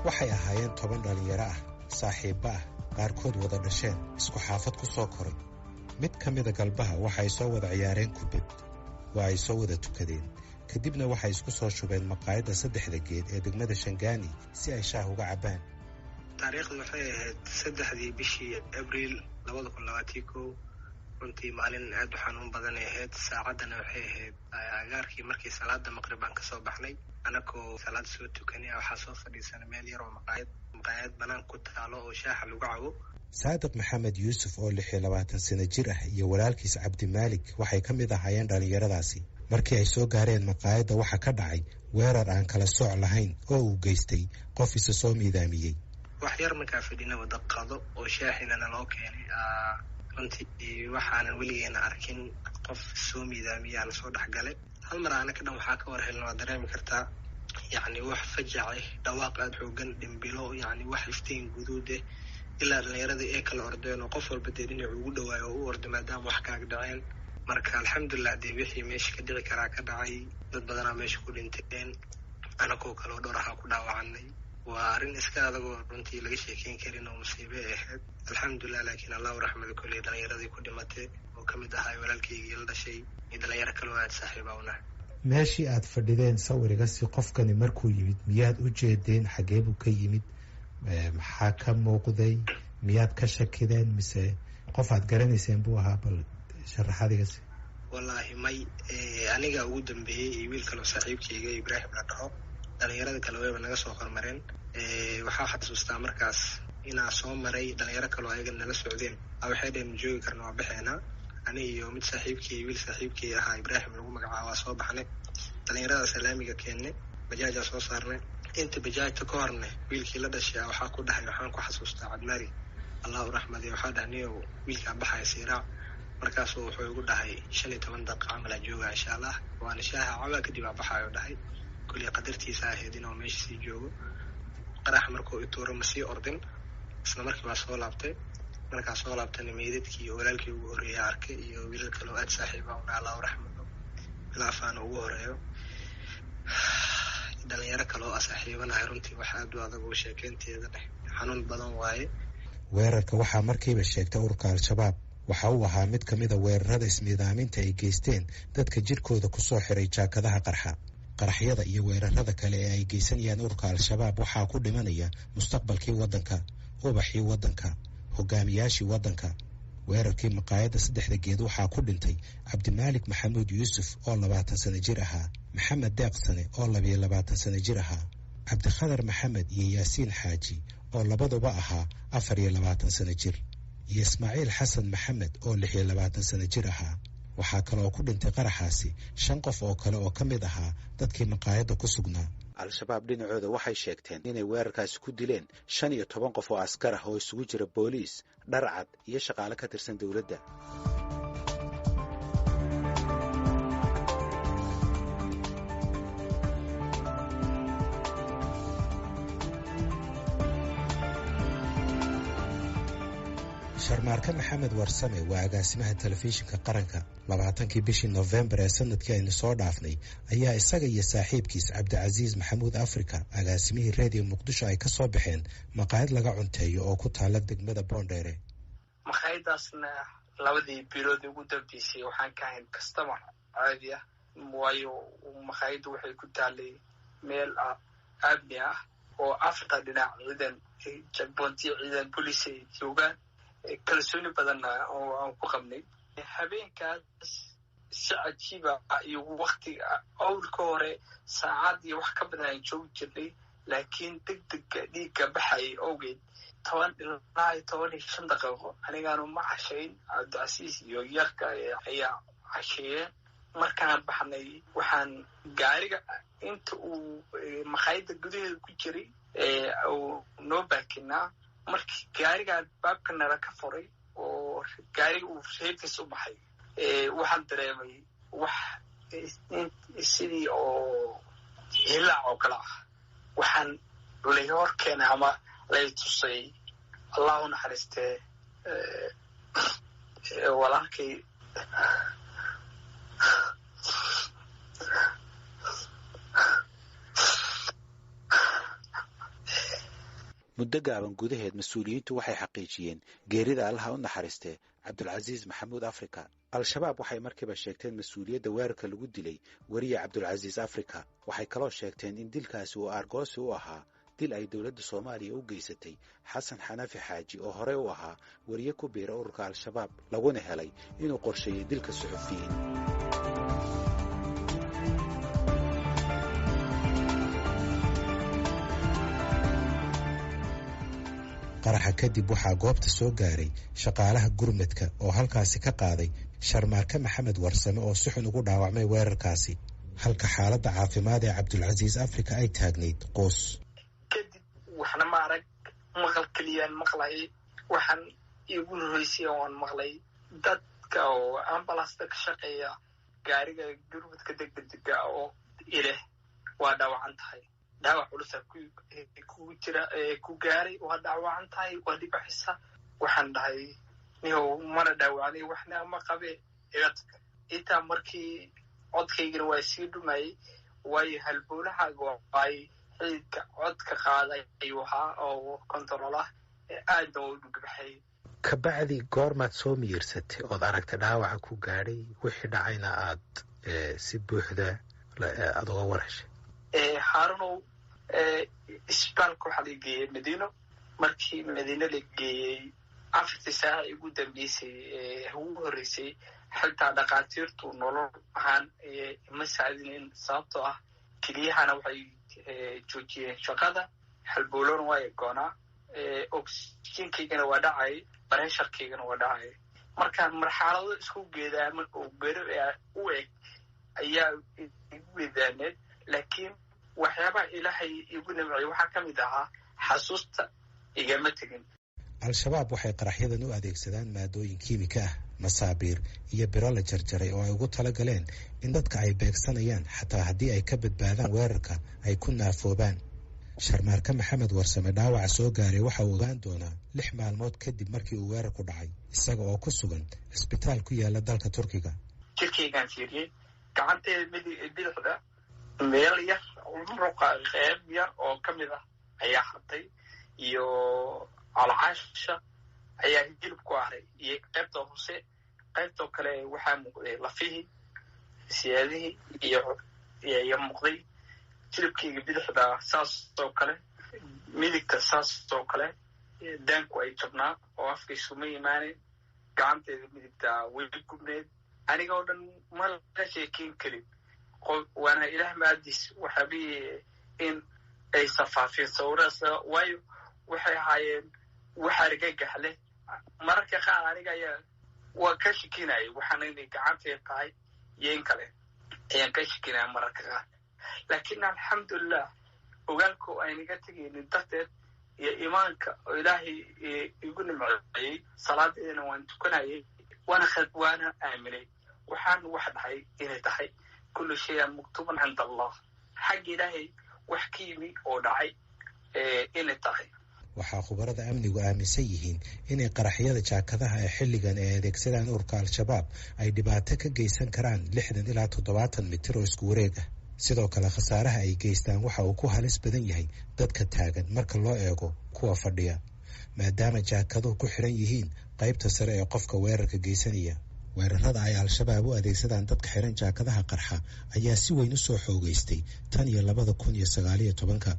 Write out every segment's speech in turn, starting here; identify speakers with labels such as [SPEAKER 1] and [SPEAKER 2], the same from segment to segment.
[SPEAKER 1] Waxay ahaayeen 10 dhalinyaro ah, saaxiibba ah, qaarkood wada dhasheen, isku xaafad ku soo koray. Mid ka mida galbaha waxay soo wada ciyaareen kubad, waa ay soo wada tukadeen, kadibna waxay isku soo shubeen maqaayadda Saddexda Geed ee degmada Shangaani si ay shaah uga cabbaan.
[SPEAKER 2] Taariikhdu waxay ahayd 3dii bishii Abriil 2021. Runtii maalin aad u xanuun badanay ahayd. Saacaddana waxay ahayd agaarkii markii salaada maqrib aan kasoo baxnay. Anakoo salaad soo tukanay waxaa soo fadhiisanay meel yar oo maqaayad banaan ku taalo oo shaaxa lagu cabo.
[SPEAKER 1] Saadiq Maxamed Yuusuf oo 26 sano jir ah iyo walaalkiis Cabdimaalik waxay ka mid ahaayeen dhallinyaradaasi. Markii ay soo gaareen maqaayadda, waxaa ka dhacay weerar aan kala sooc lahayn oo uu geystay qof isa soo miidaamiyey.
[SPEAKER 2] Wax yar markaa fadhina, wadaqado oo shaaxina naloo keenay, runtii waxaanan weligeena arkin qof soo miidaamiya aan soo dhexgalay. Hal mar anaka dhan waxaa ka war helna, waa dareemi kartaa, yacni wax fajac ah, dhawaaq aada xoogan, dhimbilo, yacni wax iftiin guduud ah, ilaa dhallinyaradii ay kala ordeen oo qof walba dee dhinacu ugu dhawaayo oo u orday maadaama wax kaaga dhaceen. Marka alxamdulilah, dee wixii meesha ka dhici karaa ka dhacay. Dad badanaa meesha ku dhinteen, anakoo kaleo dhowr ahaa ku dhaawacanay. Waa arrin iska adagoo runtii laga sheekeyn karin oo musiibe ay ahayd, alxamdulilah. Laakiin Allahu raxmada kolley dhalinyaradii ku dhimatay oo kamid ahaa walaalkaygii la dhashay iyo dhalinyaro kaloo aad saaxiiba unahay.
[SPEAKER 1] Meeshii aad fadhideen sawirigasi, qofkani markuu yimid miyaad u jeedeen? Xagee buu ka yimid? Maxaa ka muuqday? Miyaad ka shakideen mise qof aad garanayseen buu ahaa? Bal sharaxadigasi.
[SPEAKER 2] Wallaahi may, aniga ugu dambeeyey iyo wiil kaloo saaxiibkayga Ibraahim la dhaho. Dhalinyarada kale wayba naga soo hormareen. Waxaa xasuustaa markaas inaa soo maray dhalinyaro kaloo ayaga nala socdeen. Waxay dheheen ma joogi karna, waa baxeenaa. Ani iyo mid saaxiibkey, wiil saaxiibkey ahaa, Ibraahim lagu magacaaba, waa soo baxnay. Dhalinyarada salaamiga keennay, bajaajaa soo saarnay. Inta bajaajta ka horne wiilkii la dhashay waxaa ku dhahay, waxaan ku xasuustaa Cadmari, Allahu raxmadi, waxaa dhahniyo wiilkaa baxaya siiraac. Markaasuu wuxuu igu dhahay 15 daqiiqa camalaa jooga insha Allah, waana shaaha cabaa, kadib aa baxaayo dhahay. Kulli qadartiisa ahayd inuu meesha sii joogo. Qarax markuu ituuro ma sii ordin, isla markii baa soo laabtay. Markaa soo laabtayna meydadkii iyo walaalkii ugu horreeya arkay iyo wiilal kaloo aad saaxiiba una, Allahu raxmado, bilaafaana ugu horeeyo, dhalinyaro kaloo a saaxiibanahay. Runtii wax aad u adag oo sheekeynteeda dheh xanuun badan waaye.
[SPEAKER 1] Weerarka waxaa markiiba sheegtay ururka Al-Shabaab. Waxa uu ahaa mid ka mida weerarada ismiidaaminta ay geysteen dadka jirkooda kusoo xiray jaakadaha qarxa. Qaraxyada iyo weerarada kale ee ay geysanayaan ururka Al-Shabaab waxaa ku dhimanaya mustaqbalkii waddanka, ubaxii waddanka, hogaamiyaashii waddanka. Weerarkii maqaayadda Saddexda Geed waxaa ku dhintay Cabdimaalik Maxamuud Yuusuf oo 20 sano jir ahaa, Maxamed Deeqsane oo 22 sano jir ahaa, Cabdikhadar Maxamed iyo Yaasiin Xaaji oo labaduba ahaa 24 sano jir, iyo Ismaaciil Xasan Maxamed oo 26 sano jir ahaa. Waxaa kaleoo ku dhintay qaraxaasi shan qof oo kale oo ka mid ahaa dadkii maqaayadda ku sugnaa. Al-Shabaab dhinacooda waxay sheegteen inay weerarkaasi ku dileen 15 qof oo askar ah oo isugu jira booliis, dharcad iyo shaqaale ka tirsan dowladda. Sharmaarke Maxamed Warsame waa agaasimaha telefishinka qaranka. 20kii bishii Nofembar ee sanadkii aynu soo dhaafnay ayaa isaga iyo saaxiibkiis Cabdicasiis Maxamuud Africa, agaasimihii Reediyo Muqdisho, ay ka soo baxeen maqaayad laga cunteeyo oo ku taala degmada Boondheere.
[SPEAKER 3] Maqaayadaasna labadii bilood ugu dambeysay waxaan ka ahayn customer caadi ah, waayo maqaayaddu waxay ku taalay meel amni ah oo afarta dhinac ciidan checkpointiyo, ciidan booliis ay joogaan, kalsooni badanna oo aan ku qabnay. Habeenkaas si cajiiba iyo waktiga awlka hore saacad iyo wax ka badan aan joogi jirnay, laakiin deg degga dhiigga baxayay awgeed 10 ilaa 15 daqiiqo anigaanu ma cashayn. Cabdicasiis iyo yarka ayaa casheeyeen. Markaan baxnay waxaan gaariga inta uu makhaayadda gudaheeda ku jiray uu noo baakinaa. Markii gaarigaa baabka nala ka furay oo gaariga uu reefis u baxay, waxaan dareemay wax sidii oo hilaac oo kale ah. Waxaan lay hor keenay ama lay tusay, Allah u naxariistee, walaalkay.
[SPEAKER 1] Muddo gaaban gudaheed mas-uuliyiintu waxay xaqiijiyeen geerida Allaha u naxariistee Cabdulcasiis Maxamuud Afrika. Al-Shabaab waxay markiiba sheegteen mas-uuliyadda weerarka lagu dilay weriye Cabdulcasiis Afrika. Waxay kaloo sheegteen in dilkaasi uu aargoosi u ahaa dil ay dowladda Soomaaliya u geysatay Xasan Xanafi Xaaji oo horey u ahaa weriye ku biira ururka Al-Shabaab, laguna helay inuu qorsheeyey dilka suxufiyiin. Qaraxa kadib waxaa goobta soo gaaray shaqaalaha gurmadka oo halkaasi ka qaaday Sharmaarke Maxamed Warsame oo si xun ugu dhaawacmay weerarkaasi, halka xaaladda caafimaad ee Cabdulcasiis Afrika ay taagnayd qoos.
[SPEAKER 3] Kadib waxna ma arag, maqal keliyaan maqlay. Waxaan iigu horreysay oan maqlay dadka oo ambalasta ka shaqeeya gaariga gurmadka degdega oo ileh waa dhaawacan tahay, dhaawac culusa kugu jira ku gaaray, waa dhaawacan tahay, waa dhibaxisa. Waxaan dhahay nihow mana dhaawacnay, waxna ma qabe iga tag. Intaa markii codkaygana waa sii dhumayay, waayo halbowlaha gooay xididka codka qaaday ayuu ahaa oo kontarool ah, aadna waa u dhugbaxay.
[SPEAKER 1] Kabacdi goormaad soo miyirsatay ood aragtay dhaawaca ku gaadhay, wixii dhacayna aad si buuxda aada uga war heshay?
[SPEAKER 3] Haarunow, isbitaalka waxaa la geeyey Madiino. Markii Madiino la geeyey, 4tii saaca ugu dambeysay ugu horreysay, xitaa dhakhaatiirtu nolol ahaan ma saadinin, sababtoo ah keliyahana waxay joojiyeen shaqada, halbowlona waa egoonaa, oxygenkaygana waa dhacay, baresharkaygana waa dhacay. Marka marxalado isku geedaaman oo gero u eg ayaa igu geedaaneed, laakiin waxyaabaha Ilaahay igu nimciyay waxaa ka mid ahaa xasuusta igama tegin.
[SPEAKER 1] Al-Shabaab waxay qaraxyadan u adeegsadaan maadooyin kiimika ah, masaabiir iyo biro la jarjaray oo ay ugu tala galeen in dadka ay beegsanayaan xataa haddii ay ka badbaadaan weerarka ay ku naafoobaan. Sharmaarke Maxamed Warsame dhaawaca soo gaaray waxa uu ogaan doonaa 6 maalmood kadib markii uu weerarku dhacay, isaga oo ku sugan cisbitaal ku yaala dalka Turkiga.
[SPEAKER 3] Jirkaygaan fiiriyey, gacanteeda bidixda meel yar muruqa qeyb yar oo ka mid ah ayaa hartay, iyo calcaasha ayaa hilib ku haray, iyo qaybta hoose. Qaybtoo kale waxaa muuqday lafihii, siyaadihii iyo muuqday. Jilibkayga bidixda saas oo kale, midigta saas oo kale, daanku ay jabnaa oo afkaysuma imaaneyn. Gacanteeda midigta way gubneed. Aniga oo dhan ma la sheekeyn karin, waana Ilaah maadiis waxaabihii in ay safaafeen sawiradaas, waayo waxay ahaayeen wax argagax leh. Mararka qaar aniga ayaa waa ka shekinayay waxaana inay gacanteeda tahay iyo in kale ayaan ka shekinaya mararka qaar, laakiin alxamdulilah ogaalka oo aynaga tegaynin darteed iyo iimaanka oo Ilaahay igu nimceeyey, salaadeedana waan tukanayay, waana aaminay. Waxaan wax dhahay inay tahay kullu shayan maktuuban cinda Allah, xagga Ilaahay wax ka yimi oo dhacay inay tahay.
[SPEAKER 1] Waxaa khubarada amnigu aaminsan yihiin inay qaraxyada jaakadaha ee xilligan ay adeegsadaan ururka Al-Shabaab ay dhibaato ka geysan karaan 60 ilaa 70 mitir oo isku wareeg ah. Sidoo kale khasaaraha ay geystaan waxa uu ku halis badan yahay dadka taagan marka loo eego kuwa fadhiya, maadaama jaakaduhu ku xiran yihiin qaybta sare ee qofka weerarka geysanaya. Weerarada ay Al-Shabaab u adeegsadaan dadka xiran jaakadaha qarxa ayaa si weyn u soo xoogeystay tan iyo 2019-ka.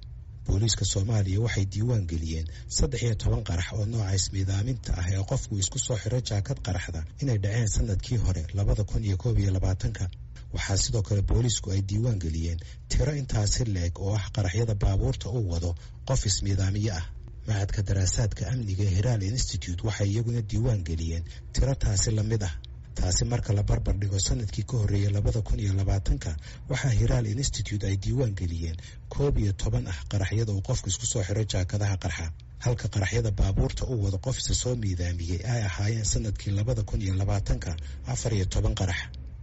[SPEAKER 1] Booliiska Soomaaliya waxay diiwaan geliyeen 13 qarax oo nooca ismiidaaminta ah ee qofku isku soo xiro jaakad qaraxda inay dhaceen sanadkii hore 2021-ka. Waxaa sidoo kale booliisku ay diiwaan geliyeen tiro intaasi leeg oo ah qaraxyada baabuurta uu wado qof ismiidaamiye ah. Macadka daraasaadka amniga ee Hiraal Institute waxay iyaguna diiwaan geliyeen tiro taasi la mid ah. Taasi marka la barbar dhigo sanadkii ka horreeyey 2020-ka, waxaa Hiraal Institute ay diiwaan geliyeen 11 ah qaraxyada uu qofku isku soo xiro jaakadaha qarxa, halka qaraxyada baabuurta uu wado qofisa soo miidaamiyey ay ahaayeen sanadkii 2020-ka 14 qarax.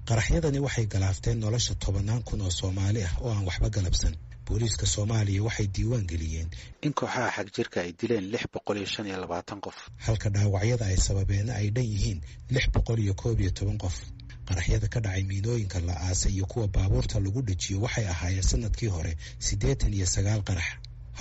[SPEAKER 1] Qaraxyadani waxay galaafteen nolosha tobannaan kun oo Soomaali ah oo aan waxba galabsan. Booliiska Soomaaliya waxay diiwaan geliyeen in kooxaha xagjirka ay dileen 625 qof, halka dhaawacyada ay sababeenna ay dhan yihiin 611 qof. Qaraxyada ka dhacay miinooyinka la aasay iyo kuwa baabuurta lagu dhejiyo waxay ahaayeen sanadkii hore 89 qarax.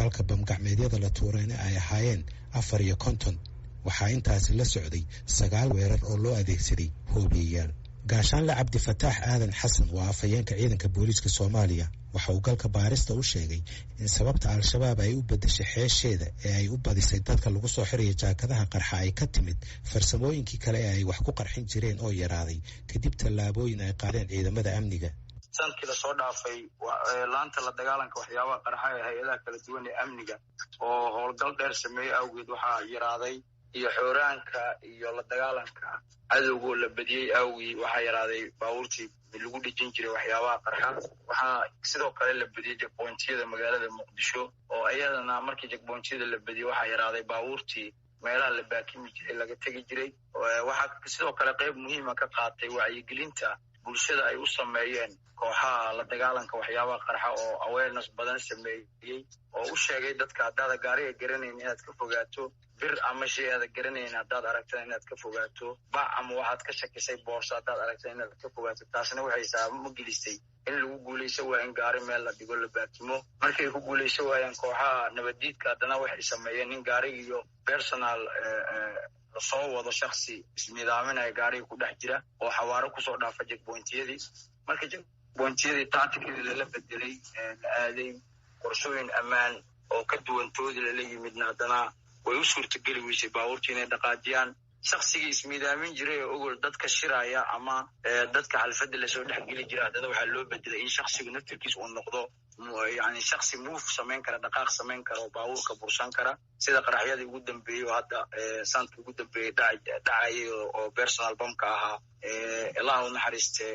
[SPEAKER 1] halka bamgacmeedyada la tuurayna ay ahaayeen 54. Waxaa intaasi la socday 9 weerar oo loo adeegsaday hoobiyeyaal. Gaashaanle Cabdifataax Aadan Xasan waa afhayeenka ciidanka booliiska Soomaaliya. Waxa uu galka baarista u sheegay in sababta Al-Shabaab ay u beddeshay xeesheeda ee ay u badisay dadka lagu soo xiraya jaakadaha qarxa ay ka timid farsamooyinkii kale ee ay wax ku qarxin jireen oo yaraaday kadib tallaabooyin ay qaadeen ciidamada amniga.
[SPEAKER 4] Sanadkii lasoo dhaafay laanta la dagaalanka waxyaabaha qarxa ee hay-adaha kala duwan ee amniga oo howlgal dheer sameeyey awgeed waxaa yaraaday iyo xooraanka iyo la dagaalanka cadowgoo la badiyey awgii waxaa yaraaday baabuurtii lagu dhejin jiray waxyaabaha qarxa. Waxaa sidoo kale la badiyey jekbointiyada magaalada Muqdisho oo iyadana markii jekbointiyada la badiyey waxaa yaraaday baabuurtii meelaha la baakimi jiray laga tegi jiray. Waxaa sidoo kale qayb muhiima ka qaatay wacyigelinta bulshada ay u sameeyeen kooxaha la dagaalanka waxyaabaha qarxa oo awareness badan sameeyey oo u sheegay dadka haddaada gaariga garanayn inaad ka fogaato, bir ama shay aada garanayn haddaad aragtana inaad ka fogaato, bac ama waxaad ka shakisay boorso haddaad aragtana inaad ka fogaato. Taasna waxay saabamo gelisay in lagu guulayso waa in gaari meel la dhigo la baakimo. Markay ku guulayso waayaan kooxaha nabaddiidka haddana waxay sameeyeen in gaarigiiyo personal lasoo wado shaksi isnidaaminaya gaariga ku dhex jira oo xawaaro kusoo dhaafa jekbointiyadii. Marka jekbointiyadii tacticadii lala bedelay, la aaday qorshooyin ammaan oo ka duwantoodii lala yimidna haddana way u suurtageli weysay baabuurtii inay dhaqaajiyaan. Shaksigii ismiidaamin jiray oo ogol dadka shiraya ama dadka xalfadda lasoo dhexgeli jira haddana waxaa loo bedelay in shaksigu naftirkiis uu noqdo yani shaksi move samayn kara, dhaqaaq samayn kara oo baabuurka bursan kara, sida qaraxyadii ugu dambeeyey oo hadda sanadkii ugu dambeeyey dhacayay oo personal bamka ahaa. Allah u naxariiste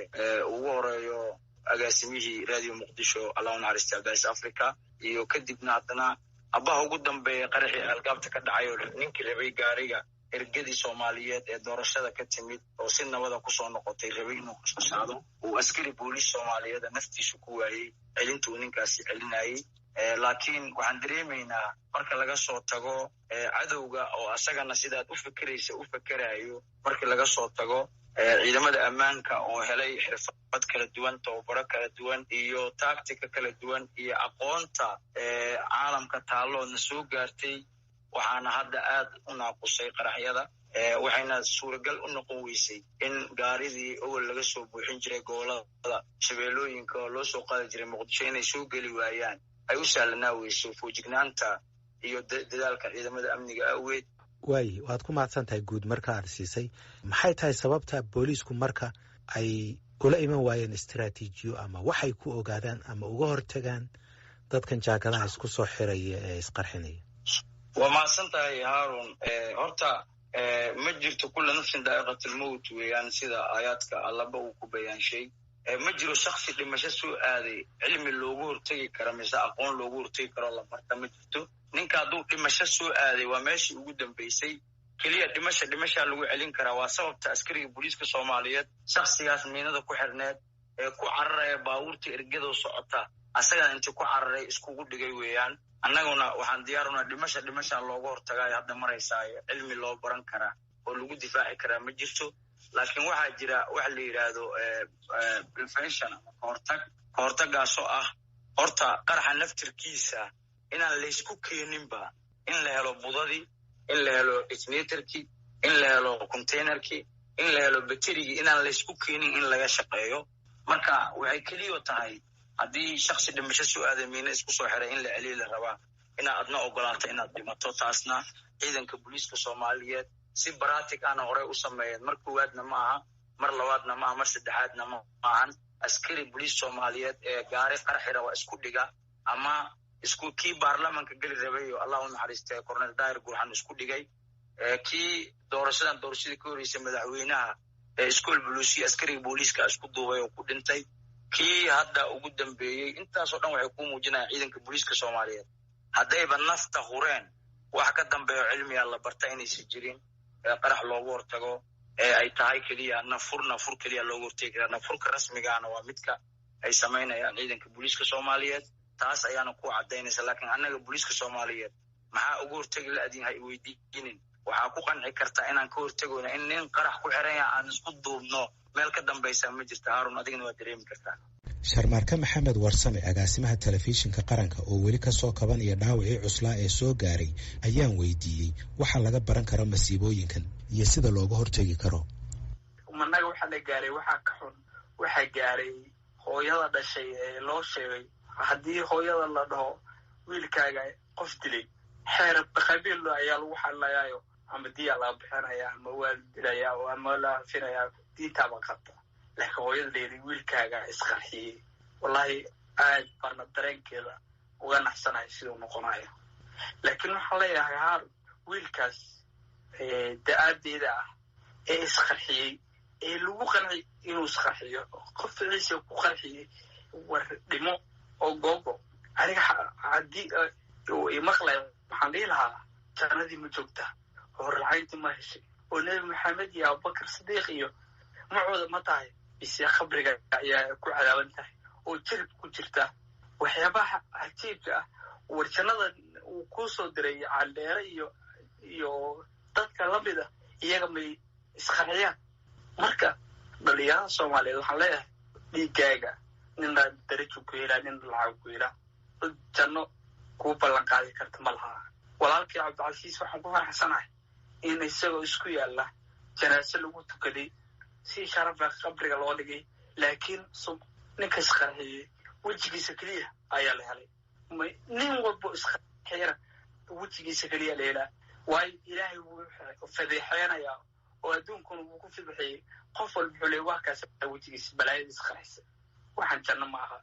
[SPEAKER 4] ugu horeeyo agaasimihii Radio Muqdisho, Allah u naxariiste Cabdicaziz Africa, iyo kadibna haddana abaha ugu dambeeya qaraxii algaabta ka dhacay oo ninkii rabay gaariga ergadii Soomaaliyeed ee doorashada ka timid oo si nabada kusoo noqotay rabay inuu qasqasaado uu askari booliis Soomaaliyeed naftiisu ku waayey celinta uu ninkaasi celinayey. Laakiin waxaan dareemaynaa marka laga soo tago cadowga oo asagana sidaad u fekeraysa u fekerayo, markii laga soo tago ciidamada ammaanka oo helay xirfad kala duwan, tababaro kala duwan iyo tactica kala duwan iyo aqoonta caalamka taalloodna soo gaartay, waxaana hadda aad u naaqusay qaraxyada. Waxayna suuragal u noqon weysay in gaaridii ogol laga soo buuxin jiray gobolada shabeellooyinka oo loo soo qaadi jiray Muqdisho inay soo geli waayaan ay u sahlanaa weyso foojignaanta iyo dadaalka ciidamada amniga awgeed.
[SPEAKER 1] Waayi, waad ku mahadsan tahay guud marka aad siisay. Maxay tahay sababta booliisku marka ay ula iman waayeen istaraatiijiyo ama waxay ku ogaadaan ama uga hortagaan dadkan jaakadaha isku soo xiraya ee isqarxinaya?
[SPEAKER 4] Waa mahadsan tahay Haarun. Horta ma jirto kulla nafsin daa'iqatulmowt weeyaan, sida aayaadka allaba uu ku bayaanshay. Ma jiro shaksi dhimasho soo aaday cilmi loogu hortegi kara mise aqoon loogu hortegi karo la barta ma jirto. Ninka hadduu dhimasho soo aaday waa meeshii ugu dambeysay keliya dhimashaa lagu celin karaa. Waa sababta askariga booliiska Soomaaliyeed shaksigaas miinada ku xirneed ee ku cararaya baabuurta ergadoo socota asagana intii ku cararay iskugu dhigay weeyaan. Annaguna waxaan diyaarunaa dhimashaa looga hortagaayo hadda maraysaayo cilmi loo baran karaa oo lagu difaaci karaa ma jirto. Laakiin waxaa jira waxa la yidhaahdo prevention ama kahortag, kahortagaasoo ah horta qaraxa naftirkiisa inaan laysku keeninba, in la helo budadii, in la helo detonatorkii, in la helo containerkii, in la helo baterigii, inaan laysku keenin in laga shaqeeyo. Marka waxay keliyo tahay haddii shaksi dhimasho soo aaday miina isku soo xiray in la celiyo la rabaa inaad adna ogolaato inaad dhimato. Taasna ciidanka booliiska Soomaaliyeed si baratic ahna horey u sameeyeen. Mar koowaadna ma aha, mar labaadna maaha, mar saddexaadna ma ahan. Askari booliis Soomaaliyeed ee gaari qarxi raba isku dhiga ama isku kii baarlamanka geli rabay oo Allah u naxariistay Cornel Daahir Gurxan isku dhigay, kii doorashadan doorashadii ka horreysay madaxweynaha ee iskool buluusiya askariga booliiska isku duubay oo ku dhintay, kii hadda ugu dambeeyey, intaasoo dhan waxay kuu muujinayaan ciidanka booliiska Soomaaliyeed haddayba nafta hureen wax ka dambeeyo cilmiga la barta inaysan jirin ee qarax loogu hortago ee ay tahay keliya nafur nafur keliya loogu hortegi karaa. Nafurka rasmigaana waa midka ay samaynayaan ciidanka booliiska Soomaaliyeed, taas ayaana ku caddaynaysa. Laakiin annaga booliiska Soomaaliyeed maxaa uga hortegi la-adiin ha iweydiinin. Waxaa ku qanci kartaa inaan ka hortegoyna in nin qarax ku xiran yaha aan isku duubno, meel ka dambaysa ma jirta Haarun, adigana waa dareemi kartaa.
[SPEAKER 1] Sharmaarke Maxamed Warsame, agaasimaha telefishinka qaranka oo weli kasoo kabanaya dhaawacii cuslaa ee soo gaaray, ayaan weydiiyey waxa laga baran karo masiibooyinkan iyo sida looga hortegi karo.
[SPEAKER 3] Managa waxaa la gaaray, waxaa ka xun waxaa gaaray hooyada dhashay ee loo sheegay. Haddii hooyada la dhaho wiilkaaga qof dilay, xeer qabiil ayaa lagu xalinayaayo, ama diyaa laga bixinaya ama waa la dilaya ama la hafinayaa, diintaaba qabta. Laakiin hooyada layidhi wiilkaaga isqarxiyey, wallahi aad baana dareenkeeda uga naxsanayo siduu noqonayo. Laakiin waxaan leeyahay haar wiilkaas da-aadeeda ah ee isqarxiyey ee lagu qanciy inuu isqarxiyo, qof ficiisa ku qarxiyey, war dhimo oo googo. Aniga haddii uu imaqlay waxaan dhihi lahaa, jannadii ma joogtaa oo ralcayntii ma heshay oo Nebi Maxamed iyo Abubakar Sidiiq iyo macooda ma tahay, mise khabriga ayaa ku cadaaban tahay oo jirib ku jirta? Waxyaabaha cajiibka ah, war jannada uu kuu soo diray caldheere iyo dadka lamid ah, iyaga may isqarxiyaan? Marka dhalinyarada Soomaaliyeed waxaan leeyahay, dhiiggaaga nina darajo ku helaa, nina lacag ku helaa, dad janno kuu ballan qaadi karta ma laha. Walaalkii Cabdicasiis waxaan ku faraxsanahay in isagoo isku yaalla janaase lagu tukaday, si sharafa qabriga loo dhigay. Laakiin ninka isqarxiyey wejigiisa keliya ayaa la helay. Nin walbo isqarxiyana wejigiisa keliya la helaa, waayo Ilaahay wuu fadeexeynayaa oo adduunkuna wuu ku fidxiyey. Qof walba wuxuu leey waa kaas wejigiisa balaayada isqarxisa. Waxaan janno ma aha.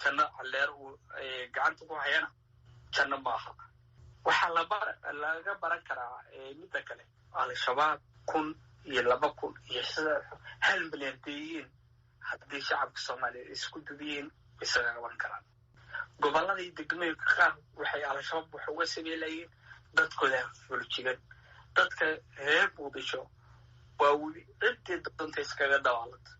[SPEAKER 3] Janno calleer uu gacanta ku hayana janno ma aha. Waxaa laga baran karaa midda kale, Al-Shabaab 1000 iyo 2000 iyo 1 milyan deeyiin, haddii shacabka Soomaaliyeed isku dubiyiin isaga qaban karaan. Gobolladii degmooyinka qaar waxay Al-Shabaab wax uga sameelayeen dadkooda fuljigan. Dadka reer Muqdisho waa weli ciddii doonta iskaga dabaalanta.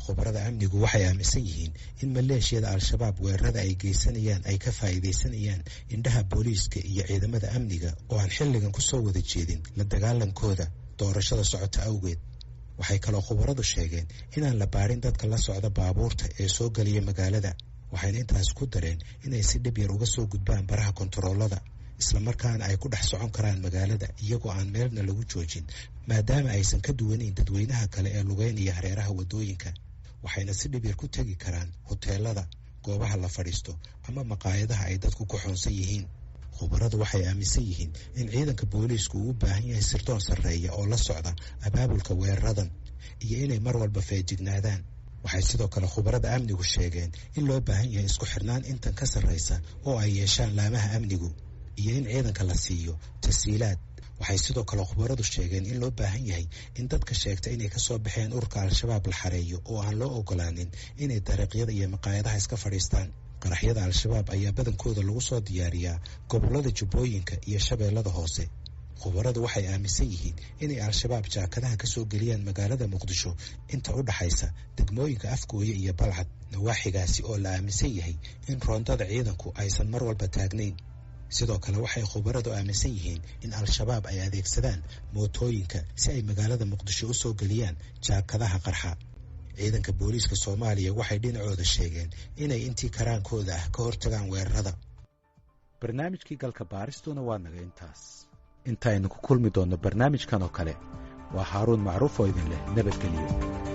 [SPEAKER 1] Khubarada amnigu waxay aaminsan yihiin in maleeshiyada Al-Shabaab weerarada ay geysanayaan ay ka faa'iidaysanayaan indhaha booliiska iyo ciidamada amniga oo aan xilligan kusoo wada jeedin la dagaalankooda doorashada socota awgeed. Waxay kaloo khubaradu sheegeen inaan la baarin dadka la socda baabuurta ee soo gelaya magaalada, waxayna intaas ku dareen inay si dhib yar uga soo gudbaan baraha kontaroolada, islamarkaana ay ku dhex socon karaan magaalada iyagoo aan meelna lagu joojin, maadaama aysan ka duwanayn dadweynaha kale ee lugeynaya hareeraha waddooyinka. Waxayna si dhib yar ku tegi karaan hoteelada, goobaha la fadhiisto ama maqaayadaha ay dadku ku xoonsan yihiin. Khubaradu waxay aaminsan yihiin in ciidanka booliisku uu u baahan yahay sirdoon sarreeya oo la socda abaabulka weeraradan iyo inay mar walba feejignaadaan. Waxay sidoo kale khubarada amnigu sheegeen in loo baahan yahay isku xirnaan intan ka sarraysa oo ay yeeshaan laamaha amnigu iyo in ciidanka la siiyo tasiilaad. Waxay sidoo kale khubaradu sheegeen in loo baahan yahay in dadka sheegta inay kasoo baxeen ururka Al-Shabaab la xareeyo oo aan loo ogolaanin inay dariiqyada iyo maqaayadaha iska fadhiistaan. Qaraxyada Al-Shabaab ayaa badankooda lagu soo diyaariyaa gobollada Jubbooyinka iyo Shabeellada Hoose. Khubaradu waxay aaminsan yihiin inay Al-Shabaab jaakadaha kasoo geliyaan magaalada Muqdisho inta u dhaxaysa degmooyinka Afgooye iyo Balcad, nawaaxigaasi oo la aaminsan yahay in roondada ciidanku aysan mar walba taagnayn. Sidoo kale waxay khubaradu aaminsan yihiin in Al-Shabaab ay adeegsadaan mootooyinka si ay magaalada Muqdisho u soo geliyaan jaakadaha qarxa. Ciidanka booliiska Soomaaliya waxay dhinacooda sheegeen inay intii karaankooda ah ka hortagaan weerarada. Barnaamijkii galka baaristuna waa naga intaas. Intaaynu ku kulmi doonno barnaamijkan oo kale, waa Haaruun Macruuf oo idin leh nabadgeliyo.